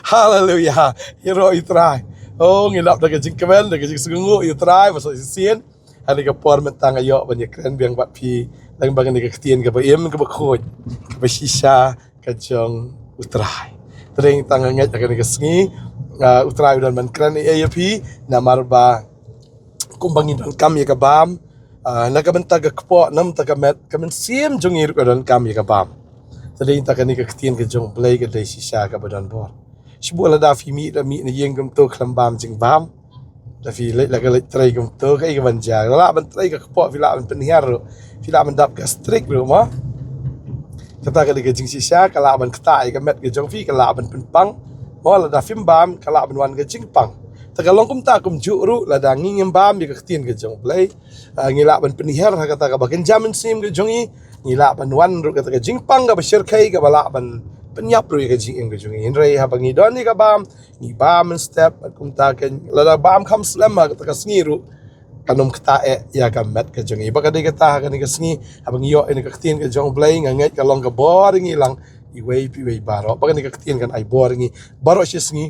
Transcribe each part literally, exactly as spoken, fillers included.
Haleluya. Ïaroh ïa u Trai. Oh, ngi lap da ka jingkmen, da ka jingsngewnguh ïa u Trai ba sa shisien. Ha kane ka por mynta nga ïoh ban ïakren biang bad phi lyngba kane ka ktien kaba im, kaba khuid, kaba shisha ka jong u Trai. Te dei tang nga ngeit ha kane ka sngi, ah, u Trai u don ban kren ïa phi, namar ba kumba ngi donkam ïa ka bam, ah, na ka bynta ka kpoh, na ka bynta ka met, ka mynsiem jong ngi ruh ka donkam ïa ka bam. Te dei tang kane ka ktien ka jong u Blei ka dei shisha kaba don bor. Shu buh lada phi mih da mih na ïing kumto khlem bam jingbam. Da phi leit la ka leit trei kumto, kaei kaban jia? Lah ban trei ka kpoh, phi lah ban pynhiar ruh. Phi lah ban dap gastric ruh mo. Kata ka dei ka jingshisha, ka lah ban ktah ïa ka met ka jong phi, ka lah ban pynpang. Mo, lada phim bam, ka lah ban wan ka jingpang. Te ka long kumta kumjuh ruh, lada ngi ngim bam ïa ka ktien ka jong u Blei, ah, ngi lah ban pynhiar ha kata kaba kynja mynsiem ka jong ngi, ngi lah ban wan ruh kata ka jingpang kaba shyrkhei, kaba lah ban pynïap ruh ïa ka jingim ka jong ngi. Hynrei haba ngi don ïa ka bam, ngi bam mynstep, bad kumta kan, lada bam kham slem ha kata ka sngi ruh, kan ym ktah eh ïa ka met ka jong ngi. Bad ka dei kata ha kane ka sngi, haba ngi ïoh ïa ka ktien ka jong u Blei, nga ngeit ka long ka bor ïa ngi lang, iwei pa iwei baroh. Bad kane ka ktien kan ai bor ïa ngi baroh shi sngi.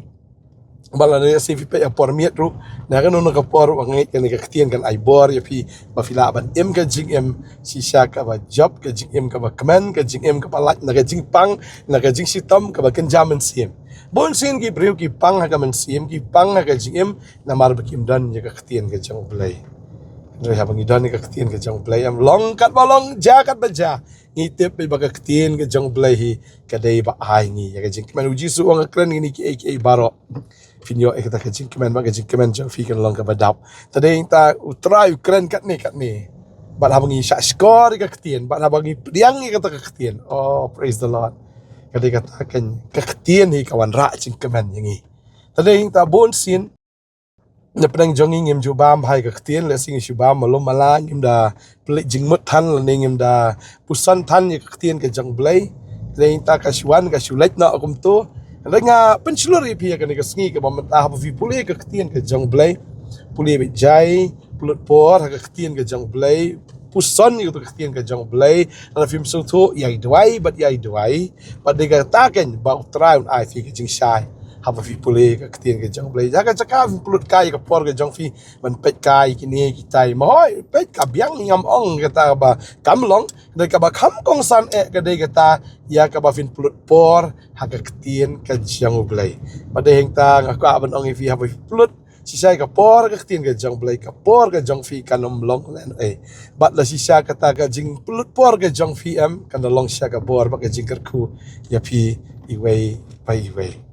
Bad lada ïa shisha phi peit ha por miet ruh, na kano kano ka por ruh, nga ngeit kane ka ktien kan ai bor ïa phi, ba phi lah ban im ka jingim shisha kaba jop, ka jingim kaba kmen, ka jingim kaba lait na ka jingpang, na ka jingshitom kaba kynja mynsiem. Bunsien ki briew ki pang ha ka mynsiem, ki pang ha ka jingim, namar ba kim don ïa ka ktien ka jong u Blei. Hynrei haba ngi don ïa ka ktien ka jong u Blei, em, long katba long, jia katba jia, ngi tip ba ka ktien ka jong u Blei hi ka dei ba ai ngi ïa ka jingkmen. U Jisu u ong, kren ïa kine kiei kiei baroh, phin ïoh ïa kata ka jingkmen, bad ka jingkmen jong phi kan long kaba dap. Te dei tang u Trai u kren katne katne. Bad haba ngi shah shkor ïa ka ktien, bad haba ngi pdiang ïa kata ka ktien. Oh, praise the Lord. Ka dei kata ka, ka ktien hi ka wanrah jingkmen ïa ngi. Te dei tang bunsien na pdeng jong ngi ngim ju bam bha ïa ka ktien, lehse ngi shu bam malu mala, ngim da pynleit jingmut than, lane ngim da puson than ïa ka ktien ka jong u Blei. Te dei tang ka shu wan, ka shu leit noh kumto. Hynrei nga pynshlur ïa phi ha kane ka sngi kaba mynta, haba phi pule ïa ka ktien ka jong u Blei, pule beit jai, pynlut por ha ka ktien ka jong u Blei, puson ïa ka ktien ka jong u Blei. Lada phim sngewthuh, ïai duwai bad ïai duwai. Bad dei kata kan ba u Trai un ai phi ka jingshai haba phi pule ïa ka ktien ka jong u Blei. Ha ka jaka phi pynlut kai ïa ka por ka jong phi ban peit kai kine kitai, mahoi, peit ka biang, ngam ong kata ba kam long. Dei kaba kham kongsan eh ka dei kata ïa kaba phin pynlut por ha ka ktien ka jong u Blei. Bad dei hangta nga kwah ban ong ïa phi, haba phi pynlut shisha ïa ka por ha ka ktien ka jong u Blei, ka por ka jong phi kan ym long lehnohei. Bad la shisha kata ka jingpynlut por ka jong phi, em, kan da long shisha ka bor bad ka jingkyrkhu ïa phi iwei pa iwei.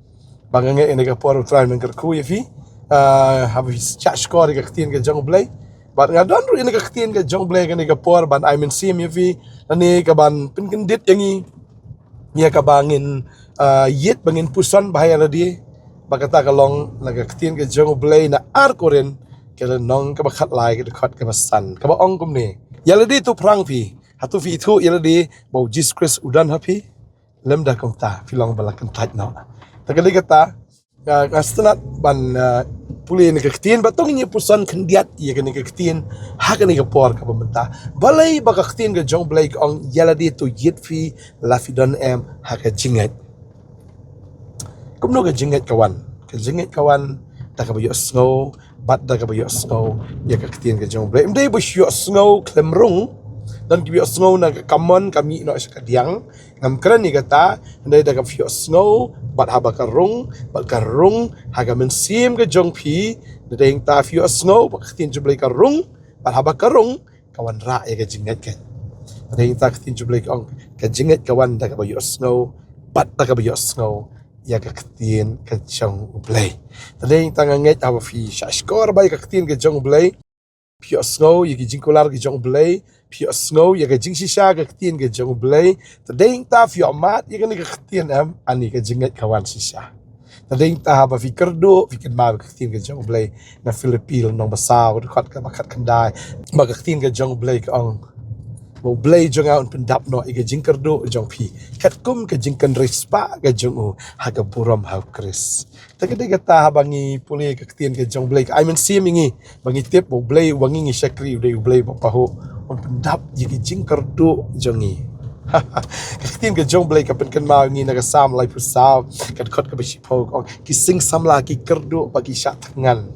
Bad nga ngeit ïa kane ka por u Trai un kyrkhu ïa phi, ah, haba phi shah shkor ïa ka ktien ka jong u Blei. Bad nga don ruh ïa kane ka ktien ka jong u Blei ha kane ka por ban ai mynsiem ïa phi, lane kaban pynkyndit ïa ngi ïa kaba ngin, ah, ïit ba ngin puson bha ïa lade. Bad kata ka long na ka ktien ka jong u Blei na Ar Korinth, ka lynnong kaba khatlai, ka dkhot kaba san, kaba ong kumne: Ïa lade to phrang phi, hato phi ithuh ïa lade ba u Jisu Khrist u don ha phi? Lymda kumta, phi long ba la kyntait noh. Te ka dei kata, ah, nga sngewtynnat ban, ah, pule ïa kane ka ktien, bad to ngin ïa puson khyndiat ïa kane ka ktien ha kane ka por kaba mynta. Balei ba ka ktien ka jong u Blei ka ong ïa lade to ïit phi, la phi don em ha ka jingngeit? Kumno ka jingngeit ka wan? Ka jingngeit ka wan da kaba ïohsngew, bad da kaba ïohsngew ïa ka ktien ka jong u Blei. Ym dei ba shu ïohsngew khlem rung. Don kiba ïohsngew na ka kamon, ka mih noh sha ka diang. Ngam kren ïa kata, hynrei da kaba phi ïohsngew, bad haba ka rung, bad ka rung ha ka mynsiem ka jong phi, da dei hangta phi ïohsngew ba ka ktien jong u Blei ka rung, bad haba ka rung, ka wanrah ïa ka jingngeit kan. Da dei hangta ka ktien jong u Blei ka ong, ka jingngeit ka wan da kaba ïohsngew, bad da kaba ïohsngew ïa ka ktien ka jong u Blei. Da dei hangta nga ngeit haba phi shah shkor bha ïa ka ktien ka jong u Blei, phi ïohsngew ïa ki jingkular ki jong u Blei, phi ïohsngew ïa ka jingshisha ka ktien ka jong u Blei, da dei hangta phi ïohmad ïa kane ka ktien, em, ani ka jingngeit ka wan shisha. Da dei hangta haba phi kyrduh, phi kynmaw ïa ka ktien ka jong u Blei, na Philippi lynnong ba saw, dkhot kaba khatkhyndai, ba ka ktien ka jong u Blei ka ong ba u Blei jong nga un pyndap noh ïa ka jingkyrduh jong phi, katkum ka jingkynriahspah ka jong u ha ka burom ha u Khrist. Te ka dei kata, haba ngi pule ïa ka ktien ka jong u Blei, ka ai mynsiem ïa ngi ba ngi tip ba u Blei uba ngi ngi shakri u dei u Blei ba pahuh, un pyndap ïa ki jingkyrduh jong ngi. Ka ktien ka jong U Blei ka pynkynmaw ïa ngi na ka Salm laiphew saw, ka dkhot kaba shiphew, ka ong, ki sing samla ki kyrduh bad ki shah thngan,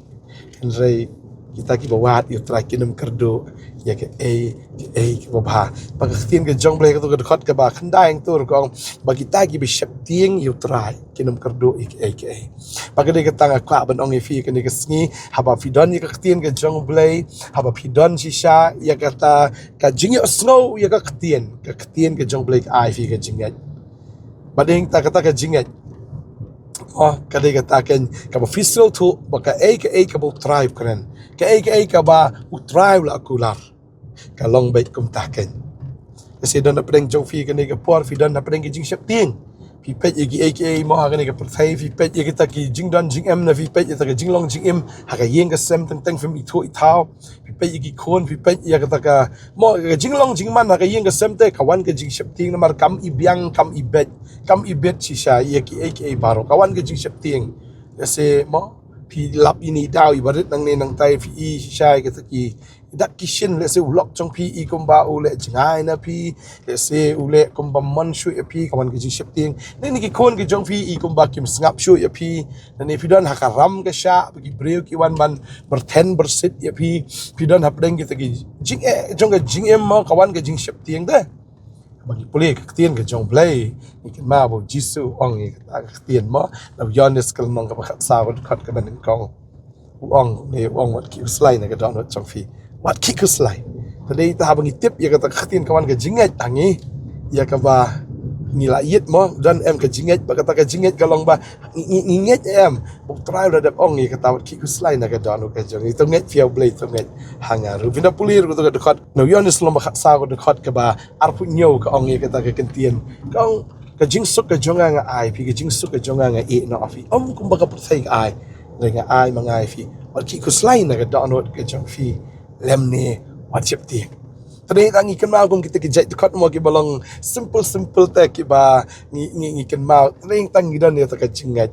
hynrei kita kiba wad ïa U Trai kin ym kyrduh ïa kaei kaei kaba bha. Bad ka ktien ka jong U Blei kato ka dkhot kaba khyndai hangto ruh ka ong, bad kita kiba sheptieng ïa U Trai kin ym kyrduh ïa kaei kaei. Bad ka dei kata nga kwah ban ong ïa phi kane ka sngi, haba phi don ïa ka ktien ka jong U Blei, haba phi don shisha ïa kata ka jingïohsngew ïa ka ktien, ka ktien ka jong U Blei ka ai phi ka jingngeit. Bad dei kata, kata ka jingngeit, oh, ka dei kata ka, kaba phi sngewthuh ba kaei kaei kaba U Trai u kren, kaei kaei kaba U Trai u la kular, ka long beit kumta kein. Lehse don hapdeng jong phi kane ka por, phi don hapdeng ka jingsheptieng. Phi peit ïa kiei kiei mo ha kane ka pyrthei, phi peit ïa kita ki jingdon jingem, ne phi peit ïa kita ki jinglong jingim ha ka ïing ka sem, teng teng phim ithuh ithaw. Phi peit ïa ki khun, phi peit ïa kata ka, mo, ka jinglong jingman ha ka ïing ka sem te, ka wan ka jingsheptieng, namar kam i biang, kam i beit, kam i beit shisha ïa kiei kiei baroh, ka wan ka jingsheptieng. Lehse mo, phi lap ïa i daw iba rit nangne nangtai, phi i shisha ïa kita ki dak ki shin, lehse u lok jong phi i kumba u leh jngai na phi, lehse u leh kumba mon shuh ïa phi, ka wan ka jingsheptieng. Lane ki khun ki jong phi i kumba kim sngap shuh ïa phi, lane phi don ha ka ram ka shah, ba ki briew ki wan ban byrthen byrsit ïa phi, phi don hapdeng kita ki jingeh jong ka jingim mo, ka wan ka jingsheptieng te. Haba ngi pule ka ktien ka jong U Blei, ngi kynmaw ba U Jisu u ong ïa kata ka ktien mo, na u Ïoannis ka lynnong kaba khatsaw, ka dkhot kaba nyngkong. U ong, ne u ong, wat khih khuslai na ka dohnud jong phi. Wat khih khuslai. Te dei ta haba ngi tip ïa kata ka ktien, ka wan ka jingngeit ha ngi, ïa kaba ngi la ïit mo, don em ka jingngeit, ba kata ka jingngeit ka long ba ngi, ngi, ngi ngeit em ba U Trai u la dep ong ïa kata, wat khih khuslai na ka dohnud ka jong ngi. To ngeit phi ha U Blei, to ngeit ha nga ruh. Phin da pule ruh kato ka dkhot, na u Ïoannis lynnong ba khatsaw, ka dkhot kaba arphew hynñiew, ka ong ïa kata ka ktien. Ka ong, ka jingsuk ka jong nga nga ai phi, ka jingsuk ka jong nga nga ïeh noh ha phi. Ym kumba ka pyrthei ka ai, hynrei nga ai ma nga ïa phi. Wat khih khuslai na ka dohnud ka jong phi, lymne wat sheptieng. Te dei tang ngi kynmaw kum kita ki jait dkhot mo kiba long simple simple te, kiba ngi, ngi, ngi kynmaw. Te dei tang ngi don ïa kata ka jingngeit.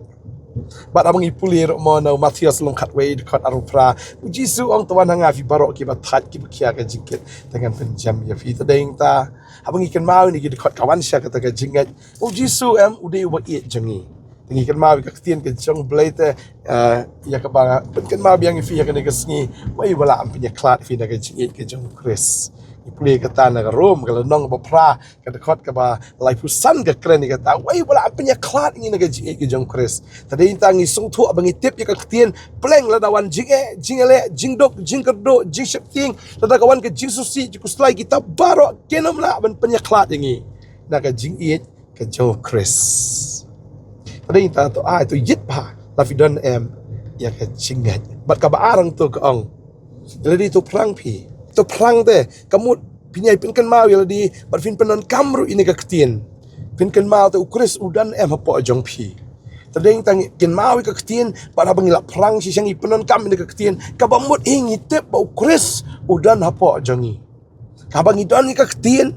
Bad haba ngi pule ruh mo na u Mathaios lynnong khatwei, dkhot arphew phra, U Jisu u ong, to wan ha nga phi baroh kiba thait kiba khia ka jingkit, te ngan pynjem ïa phi. Te dei ta haba ngi kynmaw ïa kine ki dkhot, ka wan shisha kata ka jingngeit. U Jisu em, u dei uba ïeit jong ngi. Te ngi kynmaw ïa ka ktien ka jong U Blei te, eh, ïa kaba pynkynmaw biang ïa phi ha kane ka sngi, uei uba lah ban pynïakhlad ïa phi na ka jingïeit ka jong U Khrist. Ngi pule kata na ka Rom ka lynnong kaba phra, ka dkhot kaba laiphew san, ka kren ïa kata, uei uba lah ban pynïakhlad ïa ngi na ka jingïeit ka jong U Khrist. Te dei ta ngi sngewthuh ba ngi tip ïa ka ktien, pleng lada wan jingeh, jingïaleh, jingduk, jingkyrduh, jingsheptieng, lada ka wan ka jingsngewsih, jingkhuslai, kita baroh kin ym lah ban pynïakhlad ïa ngi na ka jingïeit ka jong U Khrist. Te dei ta, to ai, to ïit bha la phi don em ïa ka jingngeit. Bad kaba ar hangto ka ong, ïa lade to phrang phi. To phrang te, ka mut phin ïai pynkynmaw ïa lade, bad phin pyndonkam ruh ïa kane ka ktien. Phin kynmaw te U Khrist u don em hapoh jong phi. Te dei tang ngi kynmaw ïa ka ktien, bad haba ngi la phrang shisha, ngi pyndonkam ïa ka ktien, kaba mut hi ngi tip ba U Khrist u don hapoh jong ngi. Haba ngi don ïa ka ktien,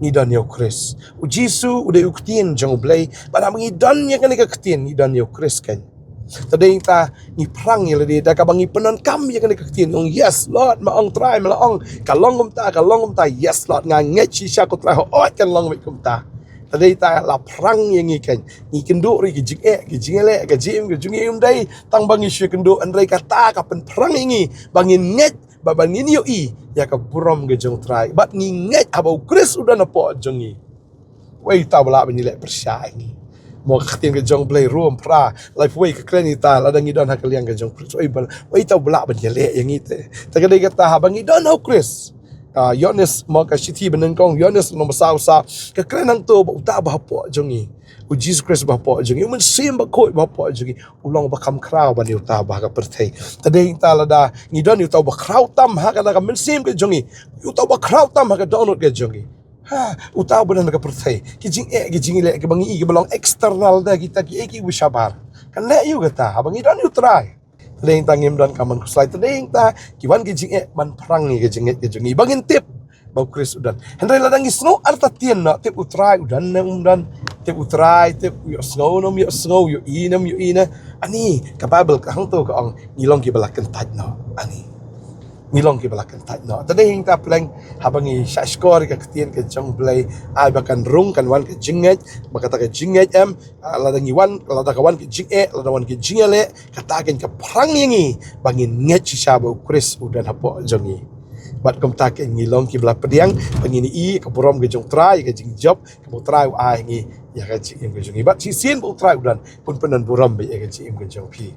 ngi don ïa U Khrist. U Jisu u dei u ktien jong U Blei. Bad haba ngi don ïa kane ka ktien, ngi don ïa U Khrist kein. Te dei ta ngi phrang ïa lade da kaba ngi pyndonkam ïa kane ka ktien. Ong, "Yes Lord, ma ong Trai, ma la ong, ka long kumta, ka long kumta. Yes Lord, nga ngeit shisha ko Trai, hooid kan long beit kumta." Te dei ta la phrang ïa ngi kein. Ngi kynduh ruh ïa ki jingeh, ki jingïaleh, ka jingim, ka jingim, ym dei tang ba ngi shu kynduh, hynrei kata ka pynphrang ïa ngi ba ngin ngeit, ba, ba ngin ïohi ïa ka burom ka jong U Trai. Bad ngi ngeit haba U Khrist u don hapoh jong ngi, uei uta uba lah ban ïaleh pyrshah ïa ngi? Mo, ka ktien ka jong U Blei, Rom phra, laiphew wei, ka kren ïa ta, lada ngi don ha ka liang ka jong U Khrist, uei ba, uei uta uba lah ban ïaleh ïa ngi te? Te ka dei kata, haba ngi don ha U Khrist. Ah, Ïoannis, mo, ka shithi ba nyngkong Ïoannis lynnong ba saw saw, ka kren hangto ba uta uba hapoh jong ngi, U Jisu Khrist uba hapoh jong ngi, U Mynsiem Bakhuid uba hapoh jong ngi, u long uba kham khraw ban ïa uta uba ha ka pyrthei. Te dei ta, lada ngi don ïa uta uba khraw tam ha kata ka mynsiem ka jong ngi, ïa uta uba khraw tam ha ka dohnud ka jong ngi, ha, uta uba don ha ka pyrthei, ki jingeh, ki jingïaleh kiba ngi i, kiba long external, da kita kiei kiei kiba shabar, kan leh aïu kata haba ngi don ïa U Trai? Te dei ta ngim donkam ban khuslai. Te dei ta ki wan ki jingeh ban phrang ïa ka jingngeit ka jong ngi ba ngin tip ba U Khrist u don. Hynrei lada ngi sngew artatien noh, tip U Trai u don ne um don, tip U Trai, tip u ïohsngew ne um ïohsngew, u ïohi ne um ïohi ne, ani, ka Baibl ka hangto ka ong, ngi long kiba la kyntait noh, ani. ngi long kiba la kyntait noh. Te dei hangta pleng haba ngi shah shkor ïa ka ktien ka jong U Blei, ai ba kan rung, kan wan ka jingngeit, ba kata ka jingngeit em, ah, lada ngi wan, lada ka wan ka jingeh, lada wan ka jingeh leh, kata kan ka phrang ïa ngi ba ngin ngeit shisha ba U Khrist u don hapoh jong ngi. Bad kumta kan ngi long kiba la pdiang, ba ngin ïohi ka burom ka jong U Trai, ka jingjop kaba U Trai u ai ngi ïa ka jingim ka jong ngi. Bad shisien ba U Trai u don, pun pyndon burom ba ïa ka jingim ka jong phi.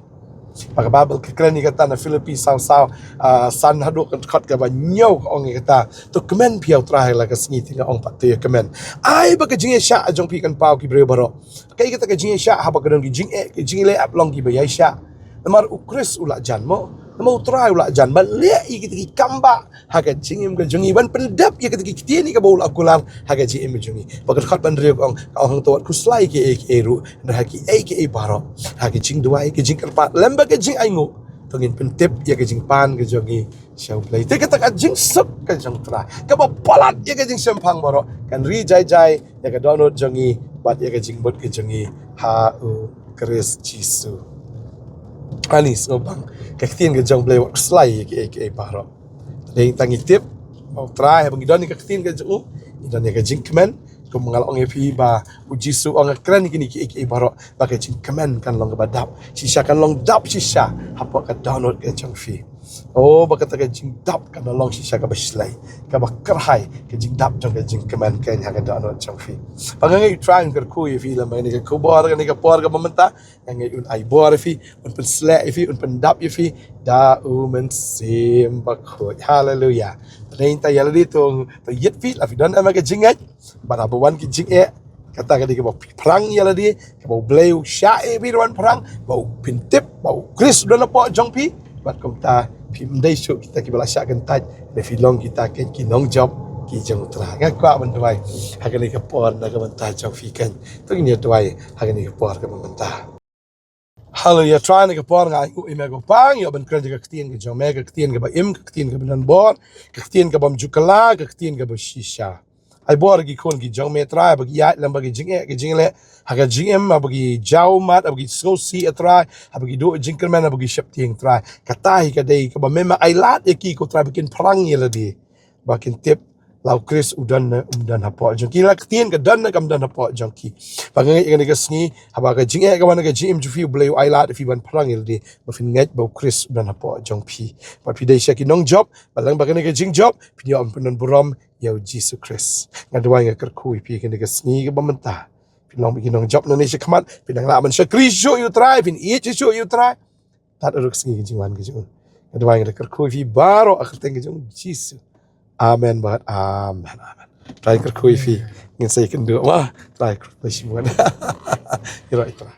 Ba ka Baibl ka kren ïa kata na Philippi saw saw, ah, san haduh ka dkhot kaba hynñiew ka ong ïa kata. To kmen phi ïa U Trai la ka sngi, te nga ong pat to ïa kmen. Ai ba ka jingïaishah jong phi kan paw ki briew baroh. Kaei kata ka jingïaishah? Haba ka don ki jingeh, ki jingleh, ap long kiba ïaishah. Namar U Khrist u la jan mo. Namar U Trai u la jan ban leh ïa kita ki kam ba ha ka jingim ka jong ngi, ban pyndep ïa kata ki ktien ïa kaba u la kular ha ka jingim ka jong ngi. Ba ka dkhot ba hynriew ka ong, ka ong hangto wat khuslai kiei kiei ruh, hynrei ha kiei kiei baroh, ha ka jingduwai, ka jingkyrpad lem bad ka jingainguh, to ngin pyntip ïa ka jingpan ka jong ngi sha U Blei. Te kata ka jingsuk ka jong U Trai kaba palat ïa ka jingshemphang baroh kan ri jai jai ïa ka dohnud jong ngi bad ïa ka jingmut ka jong ngi ha U Khrist Jisu. Ani sngewbang ka ktien ka jong U Blei wat khuslai ïa kiei kiei baroh. Dei tang ngi tip ba U Trai, haba ngi don ïa ka ktien ka jong u, ngi don ïa ka jingkmen. Kum nga la ong ïa phi ba U Jisu u ong, nga kren ïa kine kiei kiei baroh, ba ka jingkmen kan long kaba dap shisha, kan long dap shisha hapoh ka dohnud ka jong phi. Oh, ba kata ka jingdap kan long shisha kaba shlei, kaba kyrhai ka jingdap jong ka jingkmen keiñ ha ka dohnud jong phi. Ba nga ngeit U Trai un kyrkhu ïa phi lem bad kane ka khubor, kane ka por kaba mynta. Nga ngeit un ai bor ïa phi, un pynsleh ïa phi, un pyndap ïa phi da U Mynsiem Bakhuid. Haleluya. Te dei tang ïa lade to, to ïit phi, la phi don em ha ka jingngeit. Bad haba wan ki jingeh, kata ka dei kaba phi phrang ïa lade, kaba U Blei u shah eh phi da wan phrang, ba u pyntip ba U Khrist u don hapoh jong phi. Bad kumta phim dei shuh kita kiba la shah kyntait, hynrei phi long kita ki, ki nongjop ki jong U Trai. Nga kwah ban duwai ha kane ka por na ka bynta jong phi keiñ. To ngin ïa duwai ha kane ka por kaba mynta. Haleluya. Trai, ha kane ka por nga ainguh ïa me ko Pa, ïoh ban kren ïa ka ktien ka jong me, ka ktien kaba im, ka ktien kaba don bor, ka ktien ka bym ju kylla, ka ktien kaba shisha. Ai bor ïa ki khun ki jong me Trai, haba ki ïaid lem bad ki jingeh ki jingleh ha ka jingim, haba ki jaw ummat, haba ki sngewsih Trai, haba ki duh jingkyrmen, haba ki sheptieng Trai. Kata hi ka dei kaba me ma ai lad ïa ki ko Trai, ba kin phrang ïa lade, ba kin tip la U Khrist u don ne um don hapoh jong ki, la ka ktien ka don ne kam don hapoh jong ki. Ba nga ngeit ïa kane ka sngi, haba ka jingeh ka wan ha ka jingim jong phi, U Blei u ai lad ïa phi ban phrang ïa lade, ba phin ngeit ba U Khrist u don hapoh jong phi. Bad phi dei shisha ki nongjop, ba lem bad kane ka jingjop phin ïoh ban pyndon burom ïa U Jisu Khrist. Nga duwai, nga kyrkhu ïa phi kane ka sngi kaba mynta. Phin long bad ki nongjop nangne shakhmat, phin nang lah ban shakri shuh ïa U Trai, phin ïeit shuh ïa U Trai. Tad haduh ka sngi ka jingwan ka jong u. Nga duwai, nga da kyrkhu ïa phi baroh ha ka kyrteng ka jong U Jisu. Amen bad amen, amen. Trai kyrkhu ïa phi. Ngin sa ïakynduh ma. Trai kyrkhu ïa phi. Ïa Trai.